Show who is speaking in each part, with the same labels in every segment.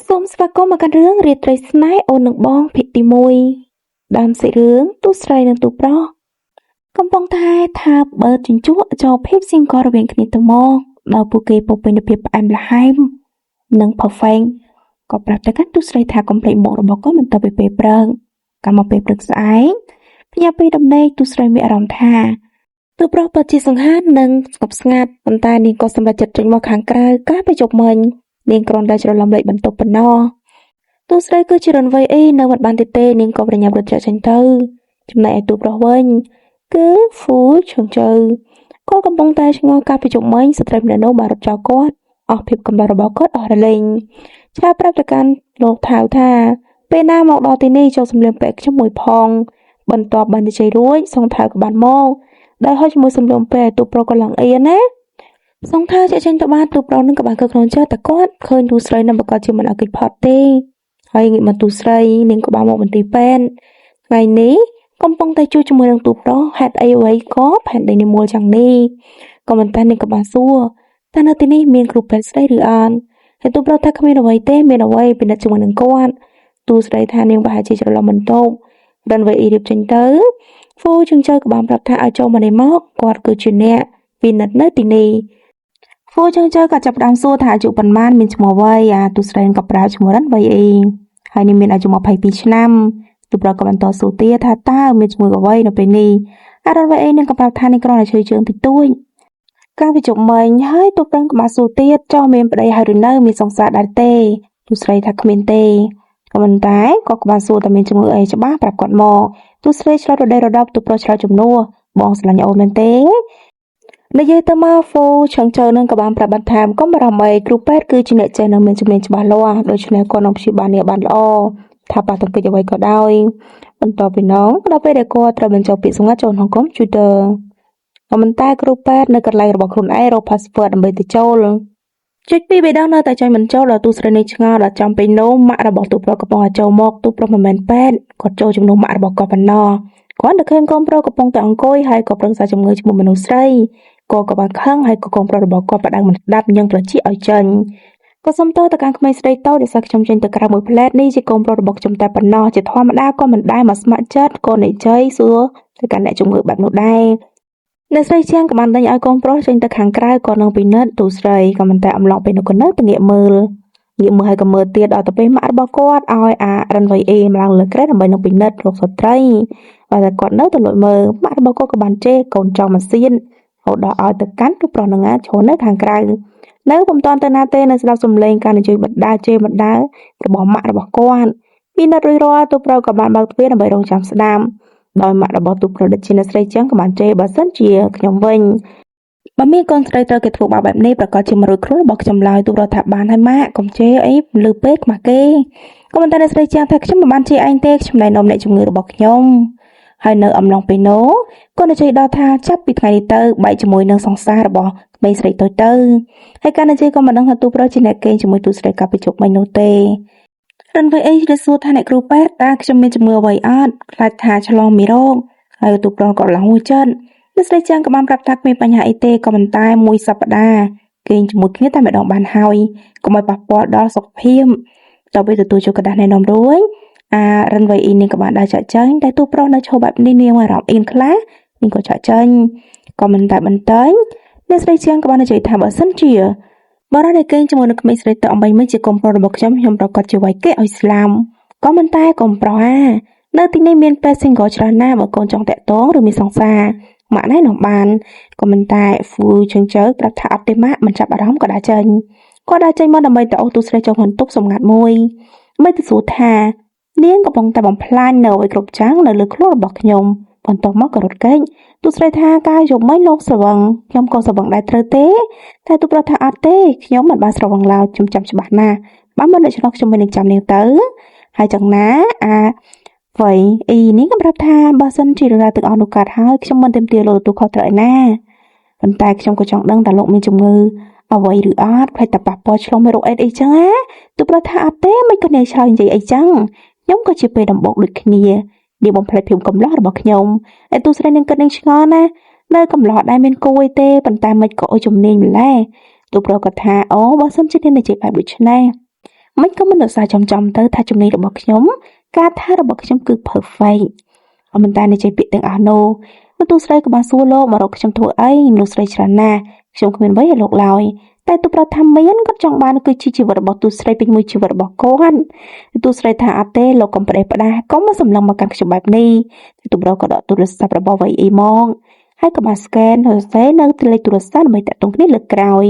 Speaker 1: សូមស្វាគមន៍មកកាន់រឿងរាត្រីស្នេហ៍អូននិងបងភាគទី1ដើមសាច់រឿងទូស្រីនិងទូប្រុសកំពុងតែថាបើជញ្ជក់ចូលភាពស៊ីងករវាងគ្នាទៅមកដោយពួកគេពោពេញដោយភាពផ្អែមល្ហែមនិង perfect ក៏ប្រាប់ទៅកាន់ទូស្រីថាកុំភ្លេចមុខរបស់គាត់មិនទៅពីពេលព្រឹកកម្មមកពេលព្រឹកស្អែកផ្ញើពីដំណេកទូស្រីមានអារម្មណ៍ថាទូប្រុសពិតជាសង្ហានិងស្ងប់ស្ងាត់ប៉ុន្តែនាងក៏សម្រេចចិត្តចេញមកខាងក្រៅកាលពីយប់មិញនាងគ្រាន់តែច្រឡំលេខបន្ទប់ប៉ុណ្ណោះទូស្រីគឺជារនវ័យអីនៅមិនបានទៀតទេនាងក៏ប្រញាប់រត់ចាកចេញទៅចំណែកឯទូប្រុសវិញគឺហ្វូឈឹងជៅគាត់កំពុងតែឆ្ងល់កាលពីយប់មិញស្ត្រីម្នាក់នោះបានរត់ចោលគាត់អស់ភាពកំដររបស់គាត់អស់រលីងឆ្លើយប្រាប់ទៅកាន់លោកថៅថាពេលណាមកដល់ទីនេះចូលសម្លៀកពាក់ខ្ញុំមួយផងបន្ទាប់បាននិយាយរួចសងថៅក៏បានមកដែលហុចជាមួយសម្លៀកពាក់ទូប្រុសក៏ឡើងអៀនណាសងថៅចាក់ចេញទៅបានទូប្រុសនឹងក៏បានកើក្នុងចិត្តតែគាត់ឃើញទូស្រីនឹងប្រកាសជាមិនឲ្យគេចផុតទេហើយងាកមកទូស្រីនាងក៏បានមកមន្ទីរពេទ្យថ្ងៃនេះកំពុងតែជួយជាមួយនឹងទូប្រុសហេតុអីអ្វីក៏ផែនដីនេះមូលយ៉ាងនេះក៏មិនតែនាងក៏បានសួរតើនៅទីនេះមានគ្រូពេទ្យស្រីឬអត់ហើយទូប្រុសថាគ្មានអ្វីទេមានអ្វីពិនិត្យជាមួយនឹងគាត់ទូស្រីថានាងប្រហែលជាច្រឡំបន្ទប់រិនវៃអ៊ីរៀបចេញទៅហ្វូជឹងចៅក៏បានប្រាប់ថាឲ្យចូលមកនេះមកគាត់គឺជាអ្នកពិនិត្យនៅទីនេះហ្វូជឹងចៅក៏ចាប់ផ្ដើមសួរថាអាយុប៉ុន្មានមានឈ្មោះអ្វីអាទូស្រីក៏ប្រើឈ្មោះរិនវៃអ៊ីហើយនេះមានអាយុ22ឆ្នាំទូប្រុសក៏បន្តសួរទៀតថាតើមានឈ្មោះអ្វីនៅពេលនេះអារិនវៃអ៊ីនឹងក៏ប្រាប់ថានេះគ្រាន់តែឈឺជើងតិចតួចកាលពីជប់មិញហើយទូប្រុសក៏បានសួរទៀតចោះមានប្តីហើយឬនៅមានសង្សារដែរទេទូស្រីថាគ្មានទេក៏ប៉ុន្តែគាត់ក៏បានសួរថាមានជំងឺអីច្បាស់ប្រាប់គាត់មកទូស្រីឆ្លើយរដេរដប់ទូប្រុសឆ្លើយជំនួសបងស្រឡាញ់អូនមែនទេនិយាយទៅមកហ្វូឆឹងចៅនឹងក៏បានប្រាប់បន្ថែមកុំបារម្ភអីគ្រូពេទ្យគឺជាអ្នកចេះនិងមានជំនាញច្បាស់លាស់ដូច្នេះគាត់នឹងព្យាបាលនាងបានល្អថាប៉ះទង្គិចអ្វីក៏ដោយបន្ទាប់ពីនោះដល់ពេលដែលគាត់ត្រូវបញ្ចូលពាក្យសម្ងាត់ចូលក្នុងកុំព្យូទ័រក៏ប៉ុន្តែគ្រូពេទ្យនៅកន្លែងរបស់ខ្លួនឯងរក password ដើម្បីទៅចូលចុចពីរបីដងនៅតែចុចមិនចូលដល់ទូស្រីនេះឆ្ងល់ដល់ចំពេលនោះម៉ាក់របស់ទូប្រុសកំពុងតែចូលមកទូប្រុសមិនមែនពេទ្យគាត់ចូលជំនួសម៉ាក់របស់គាត់ប៉ុណ្ណោះគាត់ទៅឃើញកូនប្រុសកំពុងតែអង្គុយហើយក៏ប្រឹក្សាជំងឺជាមួយមនុស្សស្រីគាត់ក៏បានខឹងហើយក៏កូនប្រុសរបស់គាត់បដៅមិនស្ដាប់ញឹងត្រចៀកឲ្យចេញក៏សុំទោសទៅកាន់ក្មេងស្រីតូចដោយសារខ្ញុំចេញទៅក្រៅមួយផ្លែតនេះជាកូនប្រុសរបស់ខ្ញុំតែប៉ុណ្ណោះជាធម្មតាក៏មិនដែរមកស្ម័គ្រចិត្តក៏និយាយសួរទៅកាន់អ្នកជំងឺបែបនោះដែរអ្នកស្រីជាងក៏បានដេញឲ្យកូនប្រុសចេញទៅខាងក្រៅក៏នឹងពិនិត្យទូស្រីក៏មិនតែអំឡុងពេលនោះក៏នៅតែងាកមើលងាកមើលហើយក៏មើលទៀតដល់ទៅពេលម៉ាក់របស់គាត់ឲ្យអារិនវៃអេមកឡើងលើក្រែដើម្បីនឹងពិនិត្យរោគស្ត្រីបើតែគាត់នៅតែលួចមើលម៉ាក់របស់គាត់ក៏បានជេរកូនចង់មកសៀនហូតដល់ឲ្យទៅកាន់ទូប្រុសនឹងឈរនៅខាងក្រៅនៅពុំទាន់ទៅណាទេនៅស្ដាប់សំឡេងការនិយាយបណ្ដាជេរបណ្ដារបស់ម៉ាក់របស់គាត់ពិនិត្យរួចរាល់ទូប្រុសក៏បានបើកទ្វារដើម្បីរងចាំស្ដាប់ដោយម៉ាក់របស់ទូប្រុសដូចជាអ្នកស្រីចឹងក៏បានជេរបើសិនជាខ្ញុំវិញបើមានកូនស្រីត្រូវគេធ្វើបាបបែបនេះប្រកាសជាមិនរួចខ្លួនរបស់ខ្ញុំឡើយទូរដ្ឋាបានហើយម៉ាក់កុំជេរអីលឺពេកខ្មាស់គេក៏ប៉ុន្តែអ្នកស្រីជាងថាខ្ញុំមិនបានជេរឯងទេខ្ញុំណែនាំអ្នកជំងឺរបស់ខ្ញុំហើយនៅអំឡុងពេលនោះគាត់និយាយដល់ថាចាប់ពីថ្ងៃនេះទៅបែកជាមួយនឹងសង្សាររបស់ក្មេងស្រីតូចទៅហើយការនិយាយក៏មិនដឹងថាទូប្រុសជាអ្នកកេងជាមួយទូស្រីកាលពីជប់មិញនោះទេរិនវៃអីទៅសួរថាអ្នកគ្រូពេទ្យតើខ្ញុំមានជំងឺអ្វីអត់ខ្លាចថាឆ្លងមេរោគហើយទូប្រុសក៏ឡើងហួសចិត្តអ្នកស្រីជាងក៏បានប្រាប់ថាគ្មានបញ្ហាអីទេក៏ប៉ុន្តែមួយសប្តាហ៍គេងជាមួយគ្នាតែម្ដងបានហើយកុំឲ្យប៉ះពាល់ដល់សុខភាពតទៅទទួលយកក្រដាសណែនាំរួចអារិនវៃអ៊ីនាងក៏បានដើរចាក់ចេញតែទូប្រុសនៅឈរបែបនេះនាងអារម្មណ៍អៀនខ្លះនាងក៏ចាក់ចេញក៏មិនតែបន្តែអ្នកស្រីជាងក៏បាននិយាយថាបើសិនជាបើរ៉ាដែលគេងជាមួយនឹងក្មេងស្រីទៅអំបញ្ញមិញជាកុំប្រុសរបស់ខ្ញុំខ្ញុំប្រកាសជាវាយគេឲ្យស្លាំក៏មិនតែកុំប្រុសអានៅទីនេះមានពេទ្យ single ច្រើនណាស់បើកូនចង់តាក់ទងឬមានសង្សារម៉ាក់ណែនាំបានក៏មិនតែហ្វូជើងជើប្រាប់ថាអត់ទេម៉ាក់មិនចាប់អារម្មណ៍ក៏ដើរចេញគាត់ដើរចេញមកដើម្បីទៅអូសទូស្រីចូលបន្ទប់សម្ងាត់មួយមិនទៅសួរថានាងកំពុងតែបំផ្លាញនៅអ្វីគ្រប់ចឹងនៅលើខ្លួនរបស់ខ្ញុំបន្ទាប់មកក៏រត់គេចទូស្រីថាកាយយប់មិញលោកស្រវឹងខ្ញុំក៏ស្រវឹងដែរត្រូវទេតែទូប្រុសថាអត់ទេខ្ញុំមិនបានស្រវឹងឡើយខ្ញុំចាំច្បាស់ណាស់បើមិនដូច្នោះខ្ញុំមិននឹងចាំនាងទៅហើយចឹងណាអាវៃអ៊ីនេះក៏ប្រាប់ថាបើសិនជារឿងរ៉ាវទាំងអស់នោះកើតហើយខ្ញុំមិនទាមទារលោកទទួលខុសត្រូវឯណាប៉ុន្តែខ្ញុំក៏ចង់ដឹងតើលោកមានជំងឺអ្វីឬអត់ខ្លាចតែប៉ះពាល់ឆ្លងមេរោគអេដអីចឹងណាទូប្រុសថាអត់ទេមិនក៏នាងឆ្លើយនិយាយអីចឹងខ្ញុំក៏ជាពេលដំបូងដូចគ្នានាងបំភ្លេចភាពកំឡោះរបស់ខ្ញុំឯទូស្រីនឹងគិតនឹងឆ្ងល់ណានៅកំឡោះដែរមានគួយទេប៉ុន្តែមិនក៏អុយជំនាញម្ល៉េះទូប្រុសក៏ថាអូបើសិនជានាងនិយាយបែបដូចនេះ មិនក៏មិនឧស្សាហ៍ចំចំទៅថាជំនាញរបស់ខ្ញុំការថើរបស់ខ្ញុំគឺ perfect អមិនតែនិយាយពាក្យទាំងអស់នោះទូស្រីក៏បានសួរលោកមករកខ្ញុំធ្វើអីមនុស្សស្រីច្រើនណាស់ខ្ញុំគ្មានអ្វីឲ្យលោកឡើយតែទូប្រុសថាមានគាត់ចង់បានគឺជាជីវិតរបស់ទូស្រីពេញមួយជីវិតរបស់គាត់ទូស្រីថាអត់ទេលោកកុំប្រេះផ្ដាស់កុំមកសម្លឹងមកកាន់ខ្ញុំបែបនេះទូប្រុសក៏ដកទូរស័ព្ទរបស់វៃអ៊ីមកហើយក៏បាន scan ហើយសេនៅលេខទូរស័ព្ទដើម្បីតាក់ទងគ្នាលើកក្រោយ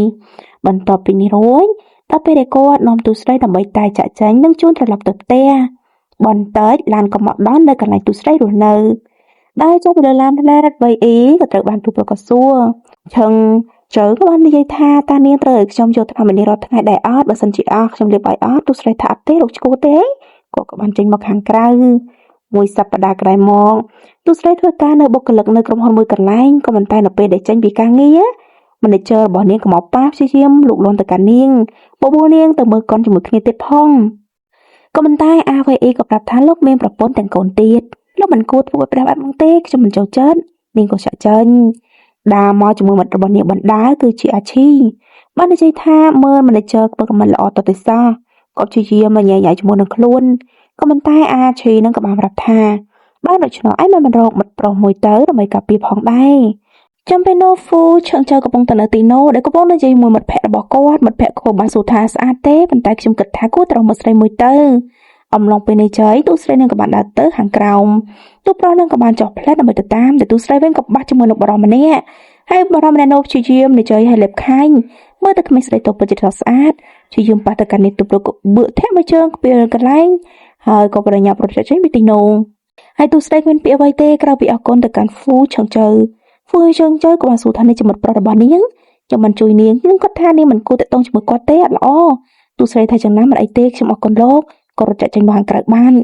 Speaker 1: បន្ទាប់ពីនេះរួចដល់ពេលដែលគាត់នាំទូស្រីដើម្បីតែចាក់ចែងនិងជូនត្រឡប់ទៅផ្ទះបន្តិចឡានក៏មកដល់នៅកន្លែងទូស្រីរស់នៅដែលចុះពីលើឡានផ្លែតវៃអ៊ីក៏ត្រូវបានទូប្រុសក៏សួរឆឹងជើក៏បាននិយាយថាតានាងត្រូវឲ្យខ្ញុំយកថ្នាំនេះរាល់ថ្ងៃដែរអត់បើសិនជាអស់ខ្ញុំលេបឲ្យអត់ទូស្រីថាអត់ទេលោកឈួទេគាត់ក៏បានចេញមកខាងក្រៅមួយសប្តាហ៍ក្រោយមកទូស្រីធ្វើការនៅបុគ្គលិកនៅក្រុមហ៊ុនមួយកន្លែងក៏ប៉ុន្តែនៅពេលដែលចេញពីការងារ manager របស់នាងក៏មកប៉ះព្យាយាមលូកលាន់ទៅកាន់នាងបបួលនាងទៅមើលកុនជាមួយគ្នាទៀតផងក៏ប៉ុន្តែ AVE ក៏ប្រាប់ថាលោកមានប្រពន្ធទាំងកូនទៀតលោកមិនគួរធ្វើឲ្យប្រះបែបហ្នឹងទេខ្ញុំមិនចូលចិត្តនាងក៏ចាក់ចេញដើរមកជាមួយមិត្តរបស់នាងបណ្ដាគឺជាអាឈីបាននិយាយថាមើល manager ធ្វើក៏មិនល្អទៅទេសោះក៏ព្យាយាមមកញ៉ៃញ៉ៃជាមួយនឹងខ្លួនក៏ប៉ុន្តែអាឈីនឹងក៏បានប្រាប់ថាបានដូច្នោះឯងមិនរកមិត្តប្រុសមួយទៅដើម្បីការពារផងដែរចាំពេលនោះហ្វូឆឹងចៅកំពុងទៅនៅទីនោះដែលកំពុងនិយាយមួយមិត្តភ័ក្តិរបស់គាត់មិត្តភ័ក្តិក៏បានសួរថាស្អាតទេប៉ុន្តែខ្ញុំគិតថាគួរត្រូវមកស្រីមួយទៅអំឡុងពេលនេះចៃទូស្រីនឹងក៏បានដើរទៅខាងក្រោមទូប្រុសនឹងក៏បានចុះផ្លែដើម្បីទៅតាមតែទូស្រីវិញក៏បាក់ជាមួយនឹងបរិសម្នាក់ហើយបរិសម្នាក់នោះព្យាយាមនិយាយឲ្យលេបខាញ់មើលទៅក្មេងស្រីទៅពិតជាស្រស់ស្អាតព្យាយាមប៉ះទៅកាន់នេះទូប្រុសក៏បឺកធាក់មួយជើងពីកន្លែងហើយក៏បរិញ្ញាប្រត់ចេញពីទីនោះហើយទូស្រីគ្មានពាក្យអ្វីទេក្រៅពីអរគុណទៅកាន់ហ្វូឆឹងចៅហ្វូជើងចៅក៏បានសួរថានេះជាមិត្តប្រុសរបស់នាងខ្ញុំមិនជួយនាងនឹងគាត់ថានាងមិនគួរតាក់ទងជាមួយគាត់ទេអត់ល្អទូស្រីថាចំណាំមិនអីទេខ្ញុំអរគុណលោកក៏រត់ចាក់ចេញមកខាងក្រៅបាន។